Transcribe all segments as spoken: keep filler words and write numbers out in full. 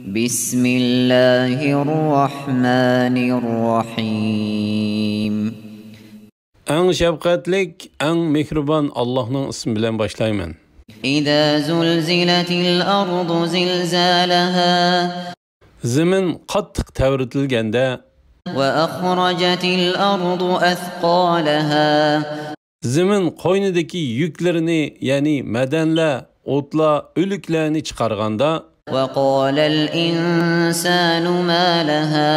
بسم الله الرحمن الرحيم. ئەڭ شەپقەتلىك، ئەڭ مېھرىبان ئاللاھنىڭ ئىسمى بىلەن باشلايمەن. إذا زلزلت الأرض زلزالها. زېمىن قاتتىق تەۋرىتىلگەندە. وأخرجت الأرض أثقالها. زېمىن قوينىدىكى يۈكلىرىنى، يەنى مەدەنلەر، ئوتلار، ئۆلۈكلەرنى چىقارغاندا. وقال الإنسان ما لها.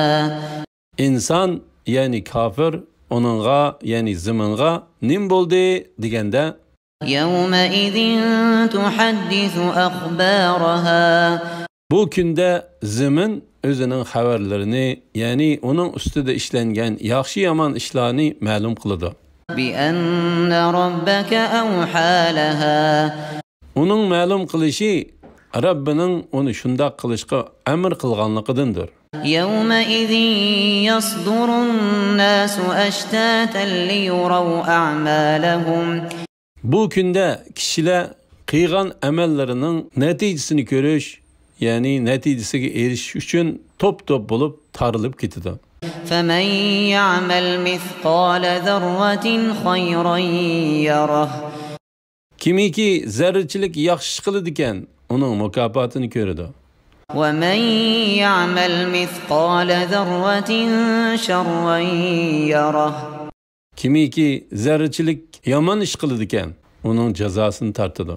ئىنسان، يەنى كاپىر، ئۇنىڭغا، يەنى زېمىنغا نېمە بولدى دېگەندە. يومئذ تحدث أخبارها. بۇ كۈندە زېمىن ئۆزىنىڭ خەۋەرلىرىنى، يەنى ئۇنىڭ ئۈستىدە ئىشلەنگەن ياخشى-يامان ئىشلارنى مەلۇم قىلىدۇ. بأن ربك أوحى لها. ئۇنىڭ مەلۇم قىلىشى رەببىنىڭ ئۇنى شۇنداق قىلىشقا ئەمر قىلغانلىقىدىندۇر. يومئذ يصدر الناس أشتاتا ليروا أعمالهم. بۇ كۈندە كىشىلەر قىلغان ئەمەللىرىنىڭ نەتىجىسىنى كۆرۈش، يەنى نەتىجىسىگە ئېرىشىش ئۈچۈن توپ-توپ بولۇپ تارىلىپ كېتىدۇ. فمن يعمل مثقال ذرة خيرا يره. كىمكى زەررىچىلىك ياخشى ئىش قىلىدىكەن، ئۇنىڭ مۇكاپاتىنى كۆرىدۇ. ومن يعمل مثقال ذرة شرا يره. كىمكى زەررىچىلىك يامان ئىش قىلىدىكەن، ئۇنىڭ جازاسىنى تارتىدۇ.